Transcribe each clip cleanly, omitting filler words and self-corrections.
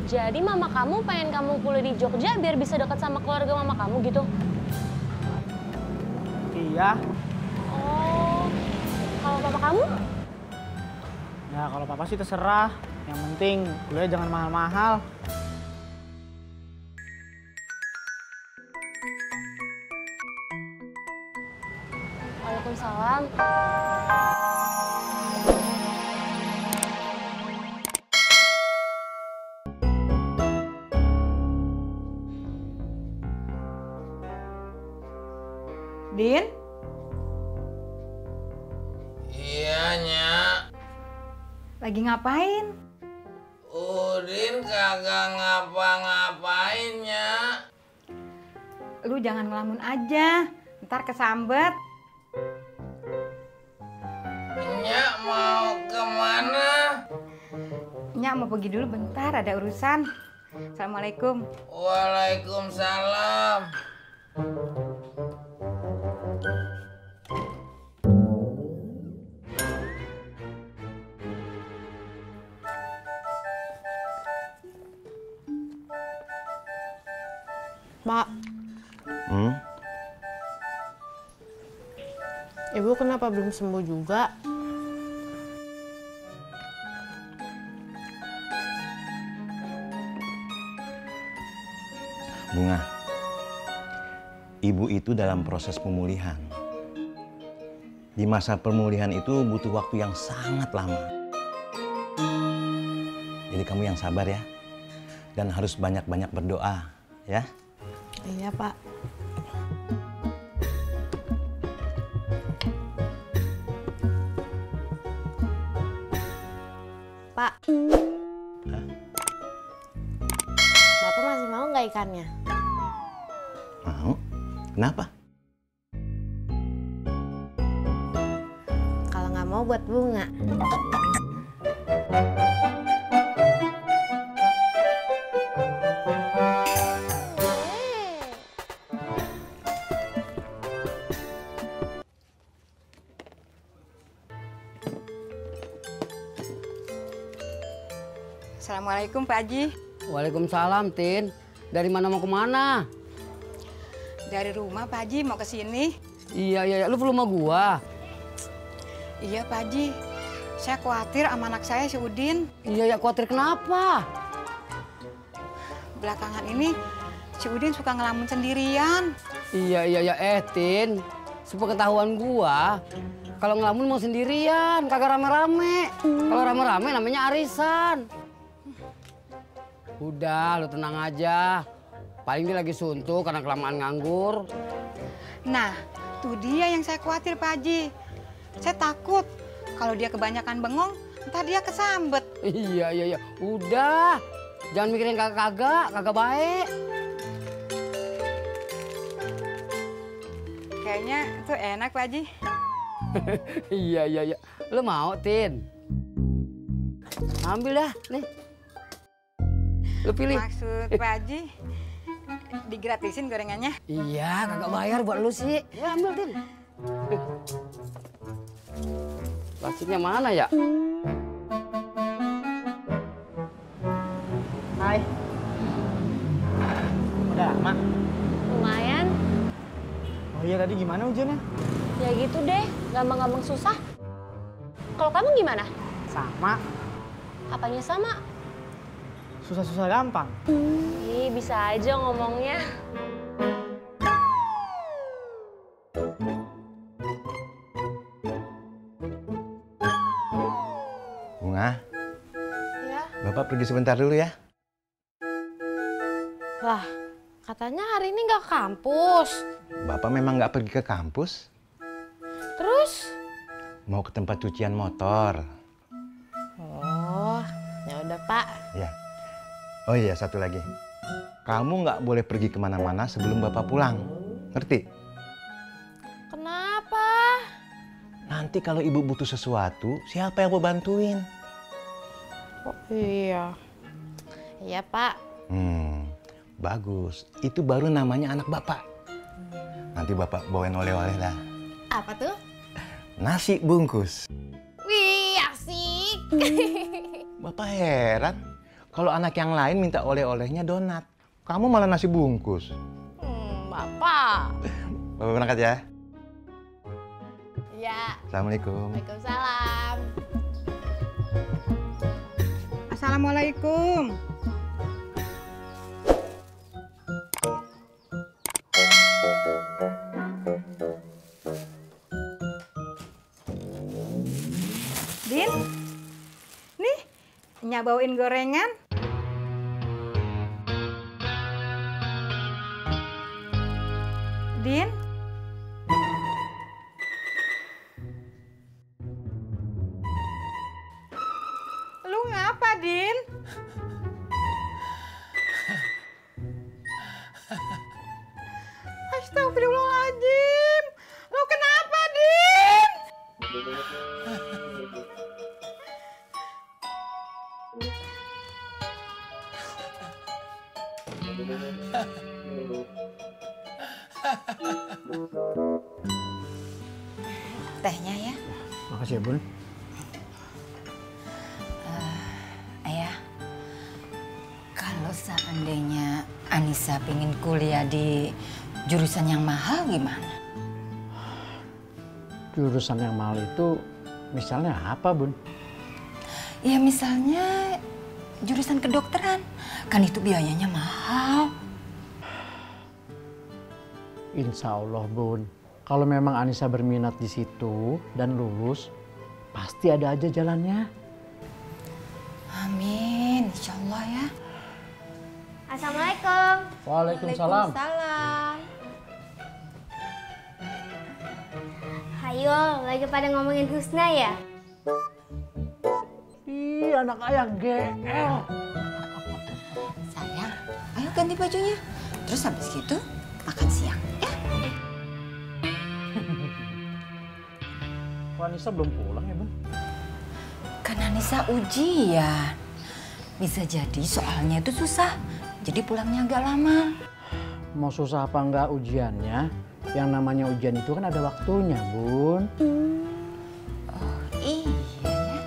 Jadi mama kamu pengen kamu kuliah di Jogja biar bisa dekat sama keluarga mama kamu gitu? Iya. Oh, kalau papa kamu? Ya kalau papa sih terserah. Yang penting kuliah jangan mahal-mahal. Waalaikumsalam. Din? Iya, Nyak. Lagi ngapain? Udin kagak ngapa-ngapain, Nyak. Lu jangan ngelamun aja, ntar kesambet. Nyak mau kemana? Nyak mau pergi dulu bentar, ada urusan. Assalamualaikum. Waalaikumsalam. Pak. Ibu kenapa belum sembuh juga? Bunga, ibu itu dalam proses pemulihan. Di masa pemulihan itu butuh waktu yang sangat lama. Jadi kamu yang sabar ya. Dan harus banyak-banyak berdoa, ya. Iya, Pak. Pak. Hah? Bapak masih mau nggak ikannya? Mau? Kenapa? Kalau nggak mau buat Bunga. Assalamualaikum Pak Haji. Waalaikumsalam, Tin. Dari mana mau kemana? Dari rumah Pak Haji mau ke sini. Iya. Lu perlu sama gua? Iya Pak Haji, saya khawatir sama anak saya si Udin. Iya, khawatir kenapa? Belakangan ini si Udin suka ngelamun sendirian. Iya. Tin. Sepengetahuan gua, kalau ngelamun mau sendirian, kagak rame-rame. Kalau rame-rame namanya arisan. Udah, lu tenang aja. Paling dia lagi suntuk karena kelamaan nganggur. Nah, tuh dia yang saya khawatir Pak Haji. Saya takut kalau dia kebanyakan bengong, ntar dia kesambet. Iya. Udah, jangan mikirin kagak baik. Kayaknya itu enak Pak Haji. Iya. Lu mau, Tin? Ambil dah, nih. Lu pilih. Maksud Pak Haji, digratisin gorengannya? Iya, kagak bayar buat lu sih. Ya, ambil, Tin. Plastiknya mana ya? Hai. Udah lama? Lumayan. Oh iya, tadi gimana ujiannya? Ya gitu deh, gampang-gampang susah. Kalau kamu gimana? Sama. Apanya sama? Susah-susah gampang. Ih, bisa aja ngomongnya. Bunga, Ya. Bapak pergi sebentar dulu ya. Lah, katanya hari ini nggak ke kampus. Bapak memang nggak pergi ke kampus. Terus? Mau ke tempat cucian motor. Oh, ya udah Pak. Ya. Oh iya, satu lagi. Kamu nggak boleh pergi kemana-mana sebelum Bapak pulang. Ngerti? Kenapa? Nanti kalau Ibu butuh sesuatu, siapa yang mau bantuin? Oh iya. Iya Pak. Bagus. Itu baru namanya anak Bapak. Nanti Bapak bawain oleh-oleh dah. Apa tuh? Nasi bungkus. Wih, asik. Bapak heran. Kalau anak yang lain minta oleh-olehnya donat. Kamu malah nasi bungkus. Bapak. Bapak berangkat ya. Ya. Assalamualaikum. Waalaikumsalam. Assalamualaikum. Din, nih, Nyak bawain gorengan. Din, lu ngapa, Din? Astagfirullahaladzim. Lu kenapa, Din? Tehnya ya. Makasih ya, Bun. Ayah, kalau seandainya Anissa pengen kuliah di jurusan yang mahal gimana? Jurusan yang mahal itu misalnya apa, Bun? Ya misalnya jurusan kedokteran, kan itu biayanya mahal. Insya Allah, Bun. Kalau memang Anissa berminat di situ dan lulus, pasti ada aja jalannya. Amin, insya Allah ya. Assalamualaikum. Waalaikumsalam. Hayo, lagi pada ngomongin Husna ya? Ih, anak ayah GL. Sayang, ayo ganti bajunya. Terus habis gitu makan siang ya. Kok Anissa belum pulang ya, Bun? Kan Anissa ujian. Bisa jadi soalnya itu susah. Jadi pulangnya agak lama. Mau susah apa enggak ujiannya, yang namanya ujian itu kan ada waktunya, Bun. Oh iya ya.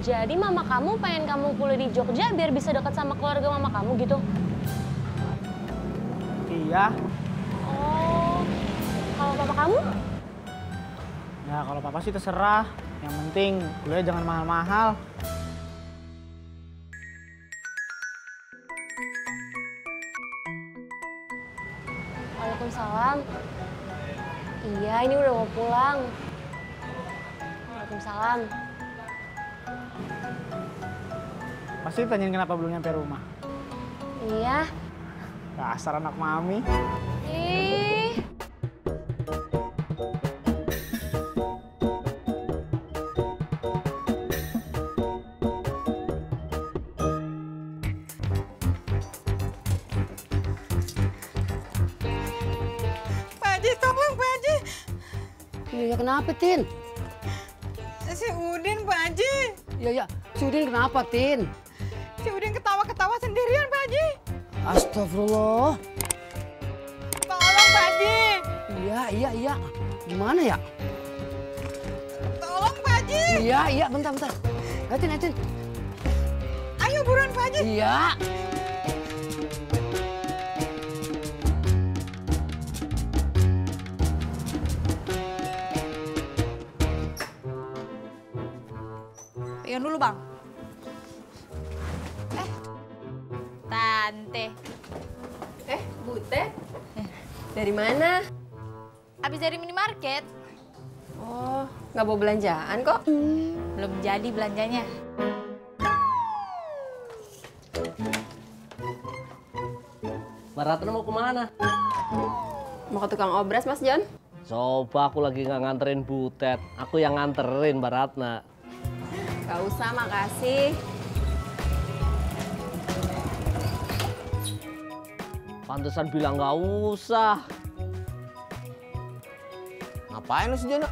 Jadi mama kamu pengen kamu kuliah di Jogja biar bisa dekat sama keluarga mama kamu gitu? Iya. Oh, kalau papa kamu? Ya kalau papa sih terserah. Yang penting kuliah jangan mahal-mahal. Waalaikumsalam. Iya, ini udah mau pulang. Waalaikumsalam. Pasti tanyain kenapa belum nyampe rumah. Iya. Dasar anak mami. Ih. Pak Haji, tolong Pak Haji. Iya, kenapa, Tin? Si Udin Pak Haji. Iya, si Udin kenapa, Tin? Si Udin ketawa-ketawa sendirian Pak Haji. Astagfirullah. Tolong Pak Haji. Iya. Gimana ya? Tolong Pak Haji. Iya, bentar. Ayo, Tin. Ayo buruan Pak Haji. Iya. Pegang dulu Bang. Tante. Butet? Dari mana? Habis dari minimarket. Oh, nggak bawa belanjaan kok? Belum jadi belanjanya. Mbak Ratna mau kemana? Mau ke tukang obras, Mas John? Coba aku lagi nggak nganterin Butet. Aku yang nganterin Mbak Ratna. Gak usah, makasih. Pantesan bilang nggak usah. Ngapain lu si Jono?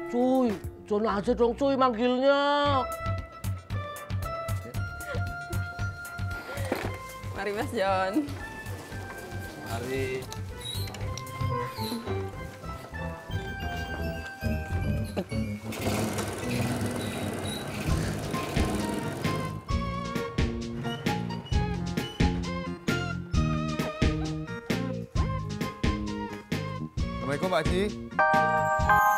Cuy, Jono aja dong cuy manggilnya. Mari, Mas John. Mari. Assalamualaikum Pak Haji.